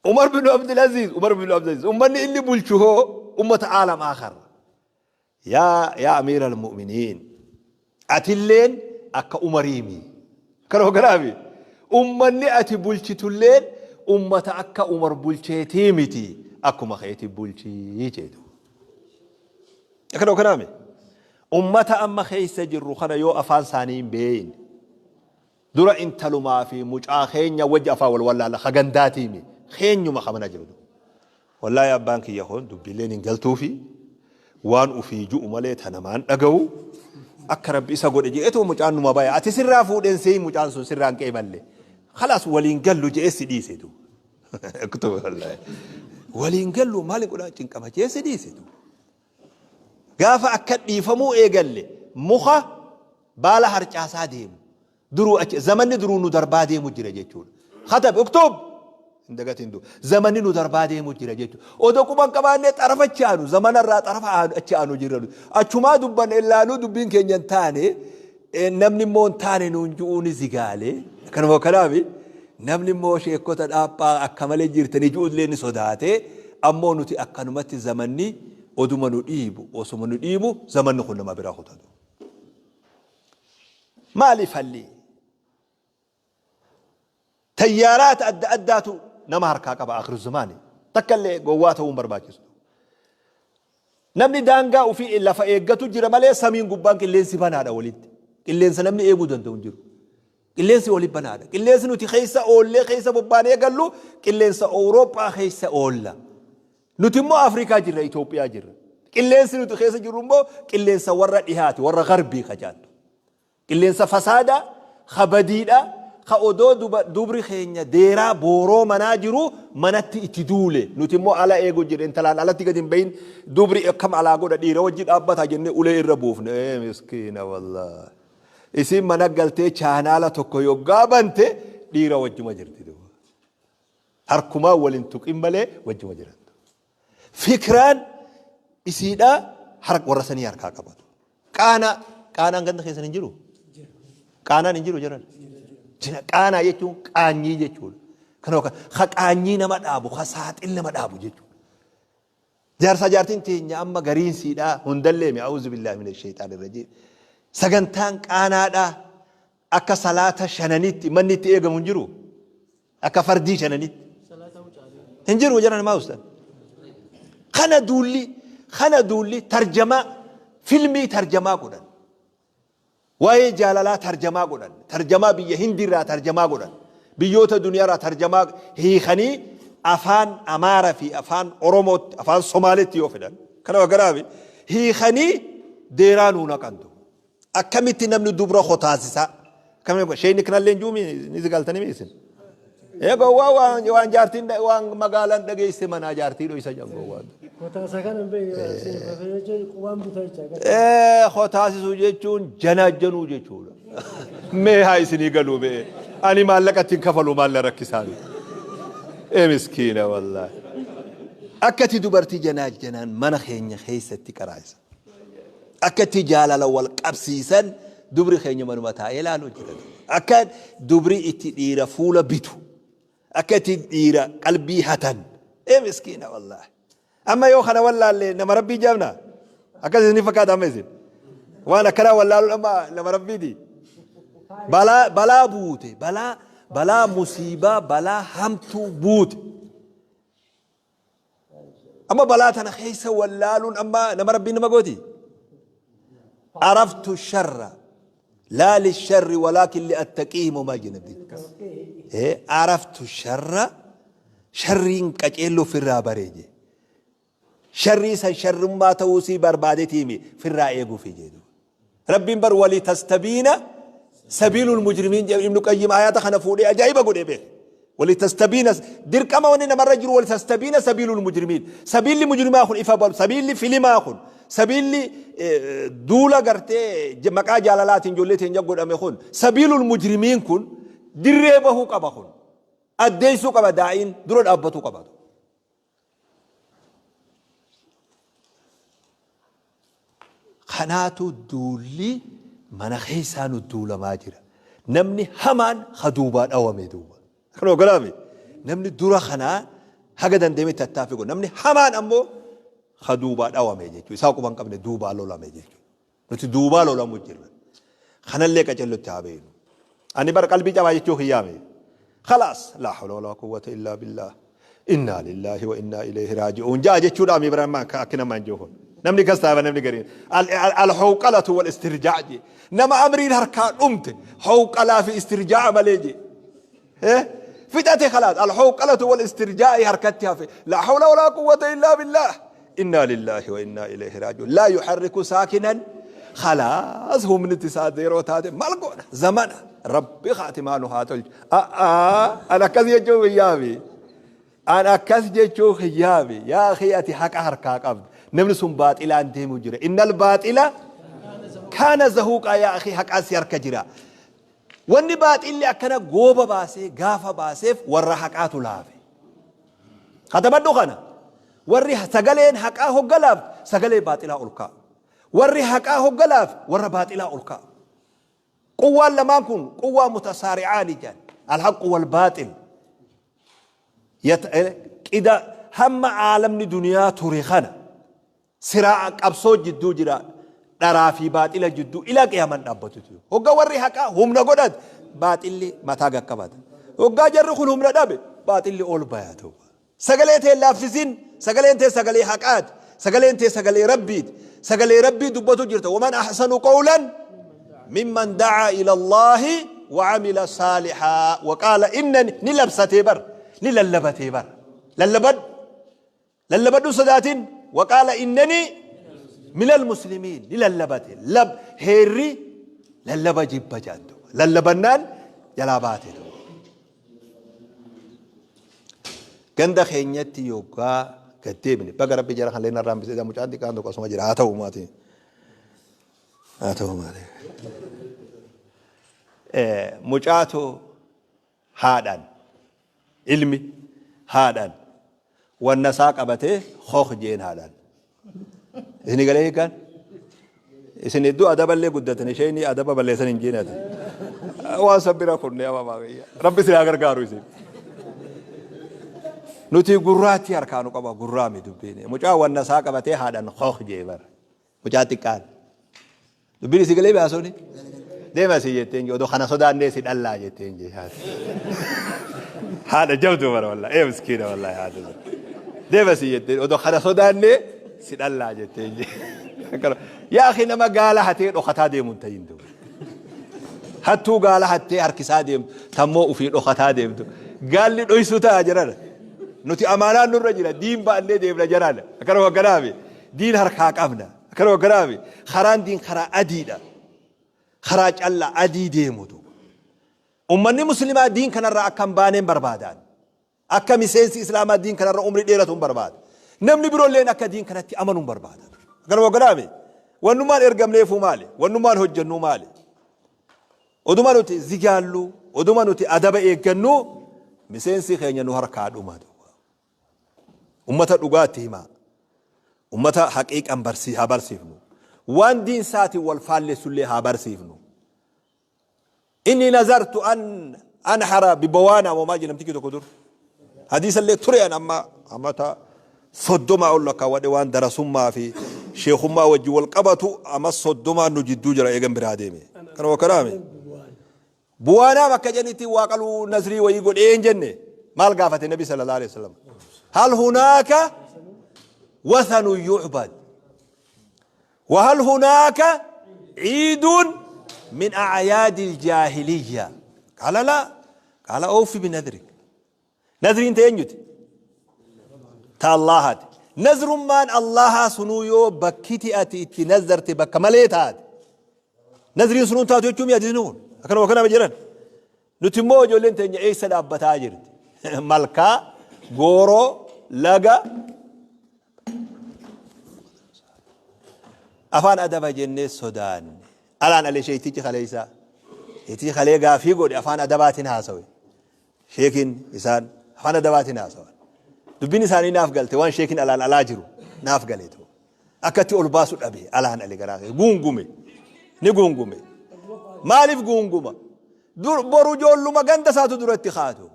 Umar bin Abdul Aziz, Umar bin Abdul Aziz. Ummanni inni bulchu hoo ummata aalam aakhar. Yaa yaa amiira al-mu'miniin. Atilleen akka Umariimi. Kana hogganaafi. Ummanni ati bulchitulleen ummata akka Umar bulcheetii miti. Akkuma keetii bulchii jedhu. Akkana hogganaa Ummata amma keessa jirru kana yoo afaan isaanii hin beeyne dura intalumaa fi mucaa keenya wajji afaan wal wallaala ka gandaatiimi keenyuma ka mana jiru. Wallaahi abbaan kiyya kun dubbiilleen hin galtuufi waan ufii ju'u malee ta namaan dhaga'u akka rabbi isa godhe je'etu mucaan numa baya ati sirraa fuudhen seeyi mucaan sun sirraa hin qeeballe khalaas waliin gallu je'ee si dhiise du. Waliin gallu maali godhaa cinqama je'ee si dhiise du. Gaafa akka dhiifamuu eegalle muka baala harcaasaa deemu. Duruu achi zamanni duruu nu darbaa deemu jira jechuudha. Katab uktub hin dagatin du. Zamanni nu darbaa deemu jira jechuudha. Odoo quban qabaannee xarafa achi aanu zamanarraa xarafa achi aanu jirra. Achumaa dubbanne ilaaluu dubbiin keenya hin taane namni immoo hin taane nuun ju'uu ni zigaale. Kanuma kanaafi namni immoo sheekota dhaaphaa akka malee jirtanii ju'u illee ni sodaate. Ammoo nuti akkanumatti zamanni oduma nu dhiibu osuma nu dhiibu zamanni kun nama bira kutatu. Maali falli? Tayyaaraata adda addaatu nama harkaa qaba akhiru zamaani. Takka illee gowwaa ta'uu hin barbaachisu. Namni daangaa ofii lafa eeggatu jira malee samiin gubbaan qilleensi banaadha walitti. Qilleensa namni eeguu danda'u hin jiru. Qilleensi walitti banaadha. Qilleensi nuti keessa oollee keessa bobbaanee gallu qilleensa Awurooppaa keessa oolla. Nuti immoo Afrikaa jirra, Itoophiyaa jirra. Qilleensi nuti keessa jirru immoo qilleensa warra dhihaati, warra garbii kajaantu. Qilleensa fasaadaa, ka badiidha, ka odoo dubri keenya deeraa booroo manaa jiru manatti itti duule. Nuti immoo ala eegu jirra, intalaan alatti gadi hin bahin, dubri akkam alaa godha dhiira wajji dhaabbataa jennee ulee irra buufne. Ee miskiina wallaahi. Isiin mana galtee chaanaala tokko yoggaa bante dhiira wajjuma jirti duuba. Harkumaan wal hin tuqin malee wajjuma jiran. Fikraan isiidhaa harka warra sanii harkaa qabatu. Qaanaa qaanaan ganda keessan hin jiru? Qaanaan hin jiru jiran. Qaanaa jechuun qaanyii jechuudha. Kanoo ka qaanyii nama dhaabu, ka saaxil nama dhaabu jechuudha. Jaarsaa jaartiin teenya amma gariin siidhaa hundallee mi a'uuzu billaahi mina sheexaani rajiim. Sagantaan qaanaadhaa akka salaata shananitti manni itti eegamu hin jiru. Akka fardii shananitti. Hin jiru jedhan maa ustan. Kana duulli kana duulli tarjamaa filmii tarjamaa godhan. Waa'ee jaalalaa tarjamaa godhan. Tarjamaa biyya Hindii irraa tarjamaa godhan. Biyyoota duniyaa irraa tarjamaa hiikanii afaan Amaara fi afaan Oromootti, afaan Somaaleetti yoo fedhan. Kana wagaraafi hiikanii deeraa nuu naqantu. Akkamitti namni dubra kotaasisaa? Akkamitti sheeyni kanallee hin juumi ni sigaltanii mi isin? Ee gowwaa waan waan jaartiin waan magaalaan dhageesse manaa jaartii dhoysa jedhan gowwaan. Kotaasa kana hin beekne jechuun qubaan buta jecha. Ee kotaasisuu jechuun janaajjanuu jechuudha. Mee haa isinii galuu mee ani maallaqa ittiin kafalu maal na rakkisaa mee. Ee miskiina wallaahi. Akkati dubartii janaajjanaan mana keenya keessatti qaraayisa. Akka itti jaalala wal qabsiisan dubri keenya manuma taa'ee ilaaluu jira. Akka dubri itti dhiira fuula bitu. Akka itti dhiira qalbii hatan. Ee miskiina wallaahi. Amma yoo kana wallaalle nama rabbii jaamna. Akkas isin fakkaata amma isin. Waan akkanaa wallaaluun amma nama rabbiiti. Balaa balaa buute balaa balaa musiibaa balaa hamtuu buute. Amma balaa tana keessa wallaaluun amma nama rabbiin nama gooti. Araftu sharra laa lisharri walaakin li'attaqiihi moo maal jenna abdiin. Araftu sharra sharriin qaceelloo ofirraa baree jee. Sharrii san sharrummaa ta'uu sii barbaadeetiimi firraa eeguufi jedhu. Rabbiin bar walii tastabiina sabiilul mujrimiin jedhe Ibnu Qayyim ayata kana fuudhee ajaa'iba godhee beeke. Walii tastabiina dirqama wanni namarra jiru walii tastabiina sabiilul mujrimiin. Sabiilli mujrimaa kun ifa balu sabiilli filimaa kun sabiilli duula gartee maqaa jaalalaatiin ijoollee teenya godhame kun sabiilul mujrimiin kun dirree bahuu qaba kun addeessuu qaba daa'iin dura dhaabbatuu qaba. Kanaatu duulli mana keessaa nu duulamaa jira. Namni hamaan ha duubaa dhawame duuba. Kan ogalaame namni dura kanaa haga danda'ame tattaaffii godha. Namni hamaan ammoo ha duubaa dhawame jechuudha. Isaa quba hin qabne duubaa lolame jechuudha. Nuti duubaa lolamu jirra. Kanallee qacellotti haa beeknu. Ani bar qalbii cabaa jechuu kiyyaame. Khalaas laa hawla walaa quwwata illaa billaah. Innaa lillaahi wa innaa ilayhi raaji'uun ja'a jechuudha mi biraan maa akki namaan jiru kun. Namni kas ta'a namni gariin. Al-hawqalatu wal istirjaa jee. Nama amriin harkaa dhumte hawqalaa fi istirjaa malee jee. Fixate khalaas alhawqalatu wal istirjaa'i harkatti hafe laa hawla walaa quwwata illaa billaah innaa lillaahi wa innaa ilayhi raaji'uun laa yuharriku saakinan khalaas humni isaa zeeroo taate maal goona zamana rabbi khaatimaa nu haa tolchu a'aa an akkas jechuu kiyyaami an akkas jechuu kiyyaami yaa akhi ati haqa harkaa qabda namni sun baaxilaan deemu jira innal baaxila kaana zahuuqaa yaa akhi haqaan si harka jira Wanni baaxilli akkana gooba baasee gaafa baaseef warra haqaatu laafe. Katabadhu kana. Warri sagaleen haqaa hogga laafte sagalee baaxilaa ol ka'a. Warri haqaa hogga laafe warra baaxilaa ol ka'a. Quwwaan lamaan kun quwwaa mutasaari'aani jedhan. Alhaqqu wal baaxil. Qida hamma aalamni duniyaa ture kana Siraa'a qabsoo jidduu jira dharaa fi baaxila jidduu ilaa qiyaaman dhaabbatuti. Hogga warri haqaa humna godhate baaxilli mataa gad qabata. Hoggaa jarri kun humna dhabe baaxilli ol baya duuba. Sagalee tee hin laaffisin. Sagaleen tee sagalee haqaati. Sagaleen tee sagalee Rabbiiti. Sagalee Rabbii dubbatu jirta. Waman ahsanu qawlan mimman da'aa ila Allaahi wa amila saalihaa wa qaala innani ni labsatee bar ni lallabatee bar. Lallabadhu. Lallabadhu hin sodaatin. Waqaala innanii minal muslimiin ni lallabate. Lab heerri lallaba jibba jedhan duuba. Lallabannaan jalaa baate duuba. Ganda keenyatti yoggaa gad deebine baga rabbi jara kan leen irraa hambisee mucaan xiqqaan tokko asuma jira haa ta'u maatii. Haa ta'u maatii. Mucaatu haadhaan ilmi haadhaan wanna isaa qabatee hook jeen haadhaan. Isin galee hiikaan? Isin hedduu adaballee guddatan isheen adaba balleessan hin jeen ati. Waan san bira kunne amma maamiyya. Rabbi isin haa gargaaru isin. Nuti gurraatti harkaa nu qaba gurraami dubbiin. Mucaa wanna isaa qabatee haadhan kook jee bara. Mucaa xiqqaan. Dubbiin isii galee baasoni. Deema si jetteen odoo kana sodaannee si dhallaa jetteen jee haati. Haadha jabduu bara wallahi. Ee miskiina wallahi haadha. Deema si jetteen odoo kana sodaannee si dhallaa jetteen jee. Yaa akhi nama gaala hatee dhokataa deemu hin ta'in duuba. Hattuu gaala hattee harkisaa deemtu tammoo ufii dhokataa deemtu. Gaalli dhoysuu ta'a jedhana. Nuti amaanaan nurra jira diin baannee deemna jedhana. Akkanuma akkanaami. Diin harkaa qabna. Akkanuma akkanaami. Karaan diin karaa adiidha. Karaa callaa adii deemutu. Ummanni muslimaa diin kanarraa akka hin baaneen barbaadaan. Akka miseensi Islaamaa diin kanarra umrii dheeratu hin barbaada. Namni biroolleen akka diin kanatti amanu hin barbaada. Akkanuma akkanaami. Wannummaan ergamneefuu maali? Wannummaan hojjennuu maali? Oduma nuti zigaallu, oduma nuti adaba eeggannu miseensi keenya nu harkaa dhuma. Ummata dhugaatti himaa. Ummata haqiiqan barsii haa barsiifnu. Waan diin isaatiin wal faallessullee haa barsiifnu. Inni nazartu an anhara bibawaana moo maal jedhe namtichi tokko dur. Hadiisa illee ture an amma amata 30 ol lakkaawwadhe waan darasummaa fi sheekummaa wajjin wal qabatu amma 30 nu jidduu jira eegan biraa deeme. Kana wakkanaame. Buwaanaa bakka jedhanitti waa qaluu nazrii wayii godhee hin jenne maal gaafate nabi sallallahu alaihi wasallam. Hal hunaaka wathanu yu'bad. Wahal hunaaka ciidun min a'yaadil jaahiliyya? Qaala laa. Qaala awfi binadrik. Nadriin ta eenyuti? Ta Allaahaati. Nazrummaan Allaahaa sunuu yoo bakkiti ati itti nazarte bakka malee taate. Nazriin sunuun taatu jechuun mi'a hadiisni kun. Akkanuma akkanama jedhan. Nuti immoo ijoolleen teenya eessa dhaabbataa jirti? Malkaa, gooroo, laga, Afaan adaba jennee sodaanne. Alaan ale sheektichi kaleessaa. Sheektichi kalee gaafii godhe afaan adabaatiin haasawe. Sheekiin isaan afaan adabaatiin haasawan. Dubbiin isaanii naaf galte waan sheekiin alaan alaa jiru naaf galeetu. Akkatti ol baasu dhabe alaan ale garaa keessa. Guungume. Ni guungume. Maaliif guunguma? Dur boru ijoolluma ganda isaatu duratti kaatu.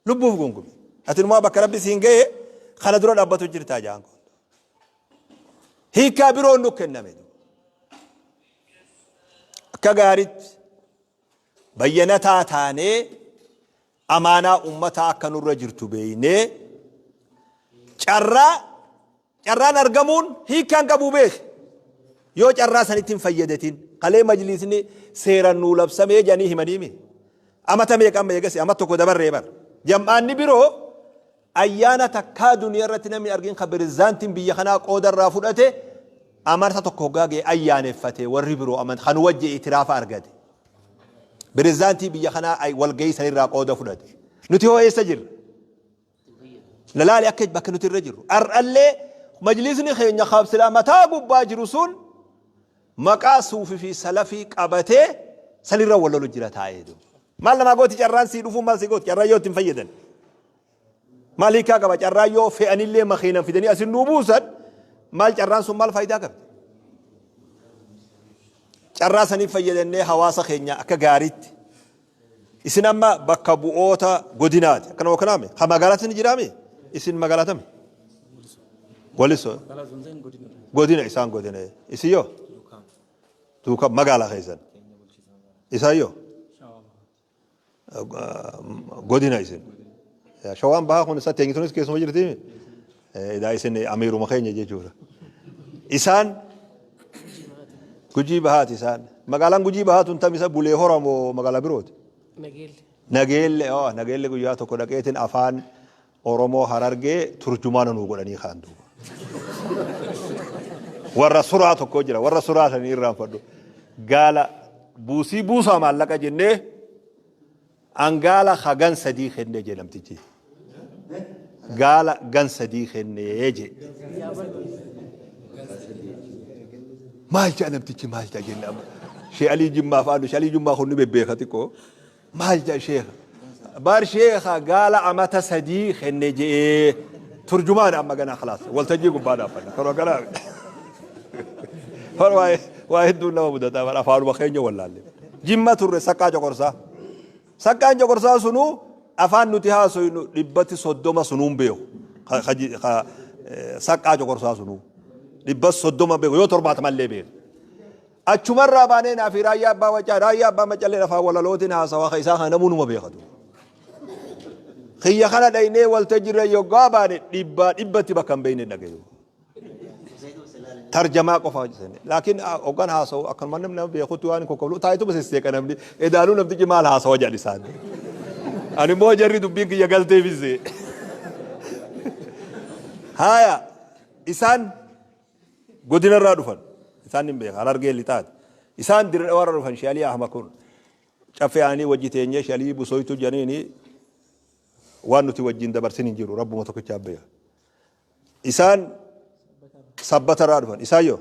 Lubbuuf gungumi. Ati numaa bakka rabbi siin gahe kana dura dhaabbatu jirtaa jaan kun. Hiikkaa biroon nu kenname. Akka gaaritti bayyanataa taanee amaanaa ummataa akka nurra jirtu beeynee carraa Carraan argamuun hiikkaa hin qabuu beeki. Yoo carraa sanitti hin fayyadatin. Kalee majliisni seeran nuu labsamee jedhanii himaniimi. Amata meeqa amma eegasi ama tokko dabarree bar. Jam'aanni biroo ayyaana takkaa duniyaa irratti namni argin ka pirezidaantiin biyya kanaa qooda irraa fudhate amarta tokko hoggaa ga'e ayyaaneffate warri biroo amanta kan wajji itiraafa argate. Pirezidaantii biyya kanaa walgahii sanirraa qooda fudhate. Nuti hoo eessa jirra? Lalaali akka bakka nuti irra jirru. Har'allee majlisni keenya kan silaa mataa gubbaa jiru sun maqaa suufi fi salafii qabatee sanirra wal lolu jira taa'ee duuba. Maal namaa gooti carraan sii dhufuu maal sii gooti carraan yoo ittiin fayyadan. Maal hiikaa qaba carraan yoo fe'anillee makiinan fidanii asin nuu buusan maal carraan sun maal faayidaa qabdi. Carraa saniif fayyadannee hawaasa keenya akka gaariitti Isin amma bakka bu'oota godinaati. Akkanuma akkanaami? Ka magaalaatti ni jiraami? Isin magaalaa tami? Waliso. Godina isaan godina. Isin yoo? Duuka magaalaa keessan. Isaan yoo? Godina isin. Shawaan bahaa kun isa teenyi tunis keessuma jirtiimi? Edaa isin amiiruma keenya jechuudha. Isaan Gujii bahaati isaan. Magaalaan Gujii bahaa tun tam isa Bulee Hora moo magaalaa birooti? Nageelle. Nageelle, oh, Nageelle guyyaa tokko dhaqeetiin afaan Oromoo Harargee turjumaana nuu godhanii kaan duuba. Warra suraa tokko jira, warra suraa sanii irraanfadhu. Gaala buusii buusaa maallaqa jennee An gaala ka gan sadii kenne jee namtichi. Gaala gan sadii kenne jee. Maal ja'a namtichi maal ja'a jenne amma. Shee Alii Jimmaa fa'aa Shee Alii Jimmaa kun ni bebbeeka xiqqoo. Maal ja'a sheekha. Bar sheekha gaala amata sadii kenne jee. Turjumaan amma ganaa khalaas waltajjii gubbaa dhaabbanna. Kanuma kanaa. Waa hedduun nama mudataa afaanuma keenya wallaalle. Jimma turre saqqaa coqorsaa. Saqqaan coqorsaa sunuu afaan nuti haasoynu dhibbatti 30 sunuu hin beeku. Ka saqqaa coqorsaa sunuu dhibba 30 beeku yoo 70 illee beeku. Achumarraa baanee naa fi raayyaa abbaa macaa raayyaa abbaa macallee afaan walalootiin haasawaa ka isaa kana namuu numa beekatu. Kiyya kana dhaynee waltajjiirra yoggaa baane dhibbaa dhibbatti bakka hin beekne dhagayu. Tarjamaa qofa hojjetani. Laakiin hoggan haasawu akkanuma namni nama beekutti waan kokkoflu taa'ituma sesseeqa namni edaaluu namtichi maal haasawa jedhan isaan. Ani immoo jarri dubbiin kiyya galteefis. Haaya isaan godina irraa dhufan isaan hin beeka harargee lixaati. Isaan dirree warra dhufan Sheelii Ahmad kun caffee aananii wajji teenyee Sheelii Busoytu jedhaniini waan nuti wajjin dabarsin hin jiru rabbuma tokkichaa beeka. Isaan sabbatarraa dhufan. Isaan yoo?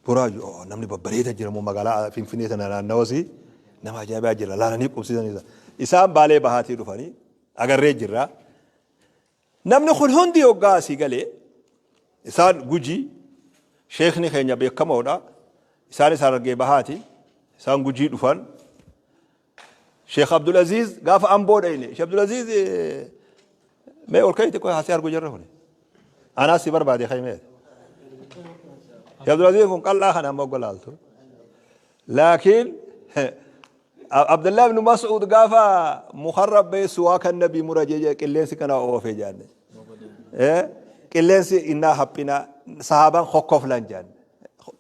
Buraayu. Oh, namni babbareeda jira moo magaalaa Finfinnee tana naannawasii nama ajaa'ibaa jira. Laalanii qubsiisan isa. Isaan Baalee Bahaatii dhufanii agarree jirra. Namni kun hundi hoggaa asii galee isaan Gujii sheekni keenya beekamoodha. Isaanis Harargee Bahaati. Isaan Gujii dhufan. Sheekh Abdulaziz gaafa Amboo dhayne. Sheekh Abdulaziz mee ol ka'ii xiqqoo haasee argu jirra kuni. Anaas si barbaade ka'ii mee. Sheekh Abdulaziz kun qal'aa kana amma ogga laaltu. Laakiin Abdullah ibn Mas'ud gaafa mukarrab ba'ee suwaa kan nabii mura jee qilleensi kana oofee jaanne. Qilleensi innaa haphina sahaabaan kokkoflan jaanne.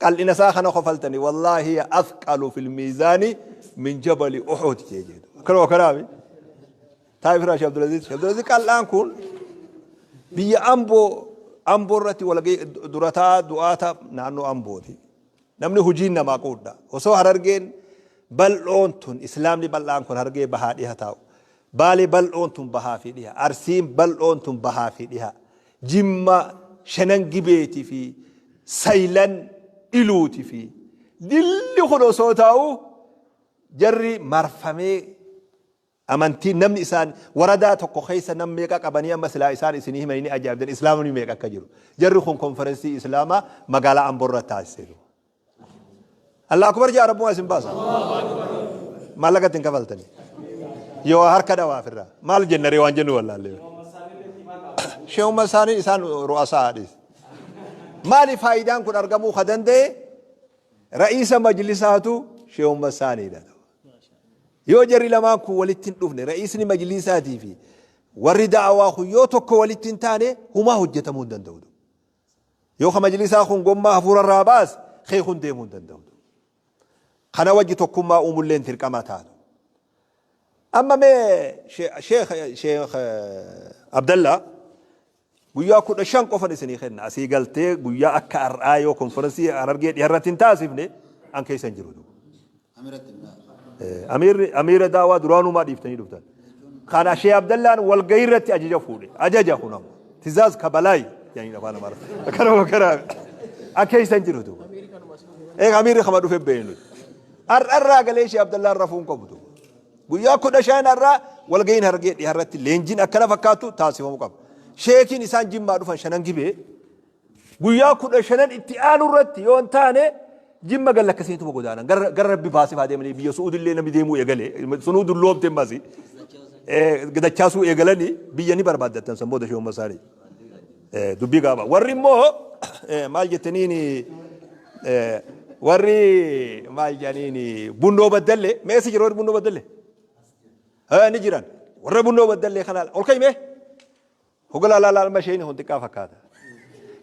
Qal'ina isaa kana kofaltani wallaahi hiya athqalu fil miizaani min jabali Uhud jee jedhu. Akkanuma kanaami. Taa'if irraa Sheekh Abdulaziz. Sheekh Abdulaziz qal'aan kun biyya Amboo Amboo irratti walgahii durataa du'aata naannoo Ambooti. Namni hojiin namaa quudha. Osoo Harargeen bal'oon tun Islaamni bal'aan kun Harargee bahaa dhiha taa'u. Baalee bal'oon tun bahaa fi dhiha. Arsiin bal'oon tun bahaa fi dhiha. Jimma shanan gibeeti fi saylan iluuti fi dilli kun osoo taa'u jarri marfamee amantii namni isaan waradaa tokko keessa nam meeqa qabanii amma silaa isaan isinii himanii ni ajaa'ibdan islaamni meeqa akka jiru. Jarri kun konferensii islaamaa magaalaa Amboo irra taasiseeru. Allah akubar jaa rabbumaa isin baasa. Maallaqa ittiin kafaltanii. Yoo harka dhawaa ofirraa. Maal jennaree waan jennu wallaallee. Sheehuma isaanii isaan ru'asaa haadhiis. Maali faayidaan kun argamuu ka danda'e ra'iisa majlisaatu sheehuma isaaniidha. Yoo jarri lamaan kun walitti hin dhufne ra'iisni majlisaatii fi warri da'awaa kun yoo tokko walitti hin taane humaa hojjetamuu hin danda'u. Yoo ka majlisaa kun gommaa hafuura irraa baase kee kun deemuu hin danda'u. Kana wajji tokkummaa uumulleen dirqama taatu. Amma mee Sheekh Sheekh Abdallaa guyyaa 15 qofan isinii kenna asii galtee guyyaa akka har'aa yoo konferansii Harargee dhiharratti hin taasifne an keessa hin jiru. Amiirri amiira daawaa duraanumaa dhiiftanii dhuftan. Kana Sheekh Abdallaan walgahii irratti ajaja fuudhe. Ajaja kun ammoo. Tizaaz kabalaay jedhanii afaan Amaaraa. Kanuma kana akka isaan jiru duuba. Eega amiirri kama dhufe beeknu. Har'arraa galee Sheekh Abdallaan rafuu hin qabu duuba. Guyyaa 15 har'aa walgahiin hargee dhiharratti leenjiin akkana fakkaattu taasifamuu qaba. Sheekiin isaan jimmaa dhufan shanan gibee Guyyaa 15n itti aanu irratti yoo hin taane Jimma galla akkasiituma godaanan. Gara gara Rabbi baasee faa deemanii biyya Su'uudillee namni deemuu eegale. Sunuu dulloomte ammas. Dachaasuu eegalanii biyya ni barbaaddattan san booda sheekumma isaanii. Dubbii gaaba. Warri immoo maal jettaniin warri maal jedhaniin bunnoo baddallee mee eessa jiru warri bunnoo baddallee? Ni jiran. Warra bunnoo baddallee kana ol ka'i mee? Hogalaa laalaa alma isheen kun xiqqaa fakkaata.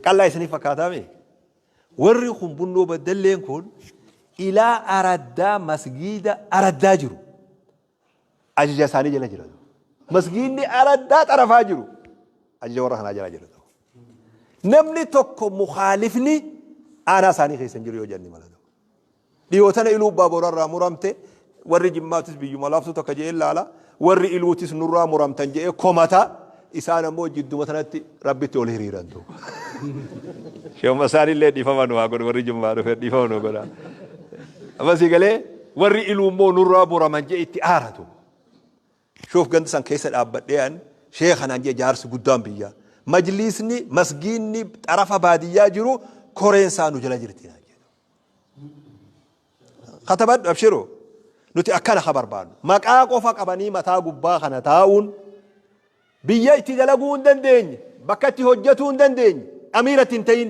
Qallaa isiniif fakkaataa mee? Warri kun bunnoo baddalleen kun ilaa araddaa masgiida araddaa jiru. Ajaja isaanii jala jira. Masgiidni araddaa xarafaa jiru. Ajaja warra kanaa jala jira. Namni tokko mukaalifni aanaa isaanii keessa hin jiru yoo jenni mala. Dhiyoo tana Iluu Abbaa Boorarraa muramte, warri Jimmaatis biyyuma laaftuu takka je'ee laala, warri Iluutis nurraa muramtan je'ee komata, isaan ammoo jidduma tanatti Rabbitti ol hiriiran duuba. Sheekuma isaanillee dhiifama nu haa godhu warri Jimmaa dhufe dhiifama nu godha. Amma sii galee warri Iluu immoo nurraa muraman je'e itti aaratu. Shoof ganda san keessa dhaabbadhee an sheekha naan jee jaarsi guddaan biyyaa. Majliisni masgiinni xarafa baadiyyaa jiru koreen isaa nu jala jirti naan jedhe. Katabadhu abshiru. Nuti akkana ka barbaannu. Maqaa qofa qabanii mataa gubbaa kana taa'uun biyya itti dalaguu hin dandeenye, bakka itti hojjetuu hin dandeenye, amiira itti hin ta'in.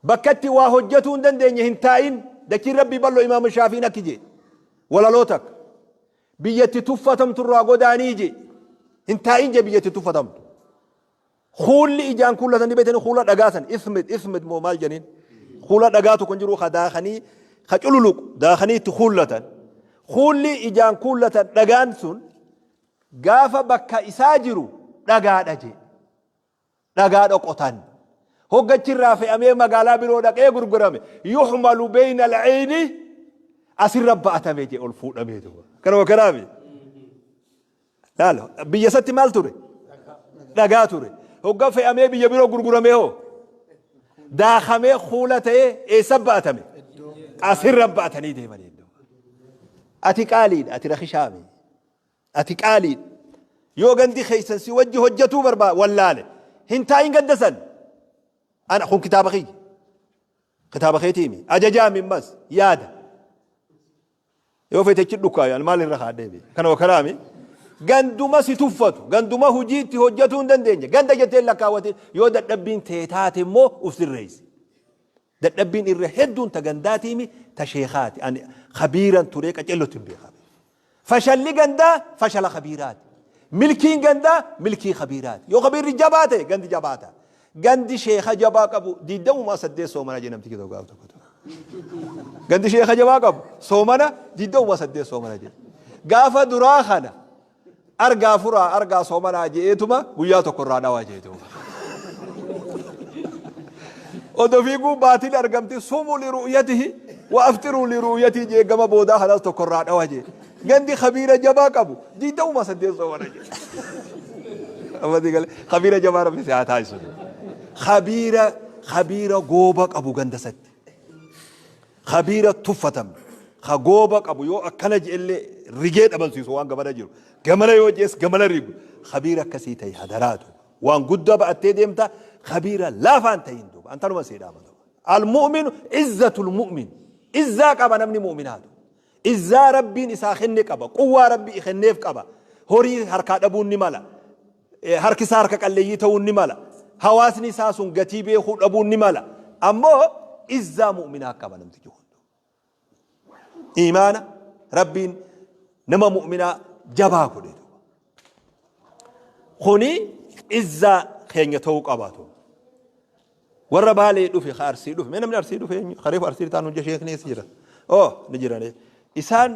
Bakka itti waa hojjetuu hin dandeenye hin taa'in. Dachiin Rabbii bal'oo Imaam Shaafiin akki jee. Walaloo takka. Biyya itti tuffatamtu irraa godaanii jee. Hin taa'in jee biyya itti tuffatamtu. Kuulli ijaan kuullatan ni beektanii kuula dhagaa san ismid ismid moo maal janiin kuula dhagaa tokko hin jiru ka daakanii ka cululuqu daakanii itti kuullatan. Kuulli ijaan kuullatan dhagaan sun gaafa bakka isaa jiru dhagaadha jee. Dhagaa dhoqotan. Hogga achirraa fe'amee magaalaa biroo dhaqee gurgurame yuhmalu beeyna al'eyni asirra ba'atame jee ol fuudhamee duuba. Kanuma kanaami. Laal biyya isatti maal ture? Dhagaa ture. Hogga fe'amee biyya biroo gurguramee hoo? Daakamee kuula ta'ee eessa ba'atame? Asirra ba'atanii deemanii. Ati qaaliidha, ati rakishaami. Ati qaaliidha. Yoo gandi keessan si wajji hojjatuu barbaa wallaale hin taa'in ganda san. Ana kun kitaaba kiyya. Kitaaba keetiimi. Ajajaa mimmas yaada. Yoo feete achi dhukkaayu ani maal irra kaadhee bee. Kana wakaraami. Ganduma si tuffatu, ganduma hojii itti hojjatuu hin dandeenye. Ganda jettee hin lakkaawwatin. Yoo dadhabbiin tee taate immoo uf sirreessi. Dadhabbiin irra hedduun ta gandaatiimi ta sheekhaati. Ani khabiiran turee qacellotti hin beeka. Fashalli gandaa fashala khabiiraati. Milkiin gandaa milkii khabiiraati. Yoo khabiirri jabaa ta'e gandi jabaa ta'a. Gandi sheekha jabaa qabu diiddamumaa saddeet soomana jee namtichi tokko gaaf tokko. Gandi sheekha jabaa qabu soomana 28 soomana jee. Gaafa duraa kana Argaa furaa argaa soomanaa je'eetuma guyyaa tokko irraa dhawaa jee duuba. Odoo fiiguu baatiin argamti sumu liru'yatihi wa afxiruu liru'yatihi jee gama boodaa kanas tokko irraa dhawa jee. Gandi kabiira jabaa qabu 28 soomana jee. Ammati galee kabiira jabaa rabbi si haa taasisu. Kabiira kabiira gooba qabu ganda satti. Khabiira tuffatamne, ka gooba qabu yoo akkana je'ellee rigee dhabamsiisu waan gamana jiru. Gamana yoo je'es gamana rigu. Khabiira akkasii ta'i hadaraa duuba. Waan guddaa ba'attee deemta khabiira laafaan ta'iin duuba. An tanuma sii dhaama duuba. Al-mu'minu izzatul mu'min. Izzaa qaba namni mu'minaa duuba. Izzaa Rabbiin isaa kenne qaba. Quwwaa Rabbi kenneef qaba. Horii harkaa dhabuun ni mala. Harki isaa harka qalleeyyii ta'uun ni mala. Hawaasni isaa sun gatii beekuu dhabuun ni mala. Ammoo izzaa mu'minaa qaba namtichi hundu. Iimaana Rabbiin nama mu'minaa jabaa godhe. Kuni izzaa keenya ta'uu qabaatu. Warra Baalee dhufe, ka Arsii dhufe. Mee namni Arsii dhufe eenyu? Ka reefu Arsii ta'an hojja sheekni eessa jira? Oh, ni jirani. Isaan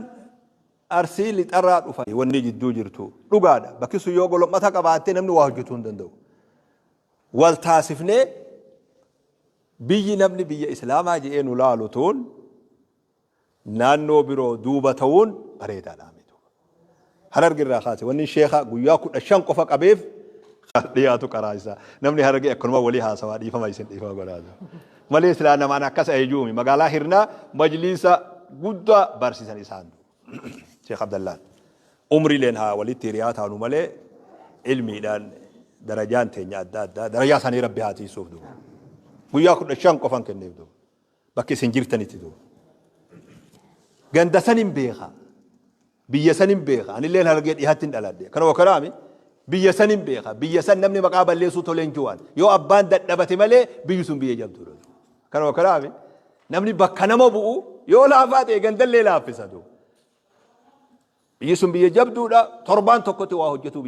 Arsii lixarraa dhufan. Wanni jidduu jirtu dhugaadha. Bakki sun yoo golom'ata qabaatte namni waa hojjetuu hin danda'u. Wal taasifnee biyyi namni biyya Islaamaa je'ee nu laalu tun naannoo biroo duuba ta'uun bareedaadha. Hararge irraa kaase wanni sheekha guyyaa 15 qofa qabeef dhiyaatu qaraa isaa. Namni Harargee akkanuma walii haasawaa dhiifama isin dhiifama godhaa. Malee silaa namaan akkas ayejuumi magaalaa Hirnaa majliisa guddaa barsiisan isaan. Sheekh Abdallaan. Umriileen haa walitti hiriyaa taanu malee ilmiidhaan darajaan teenya adda addaa darajaa isaanii rabbi haa tiisuuf duuba. Guyyaa 15 qofan kenneef duuba. Bakka isin jirtanitti duuba. Ganda san hin beeka. Biyya san hin beeka. Anilleen Harargee dhihaatti hin dhaladhe. Kana wakaraami. Biyya san hin beeka. Biyya san namni maqaa balleessuu tolee hin jiru. Yoo abbaan dadhabate malee biyyi sun biyya jabduudha. Kana wakaraami. Namni bakka nama bu'u yoo laafaa ta'e gandallee laaffisa duuba. Biyyi sun biyya jabduudha. Torbaan tokkotti waa hojjetuu.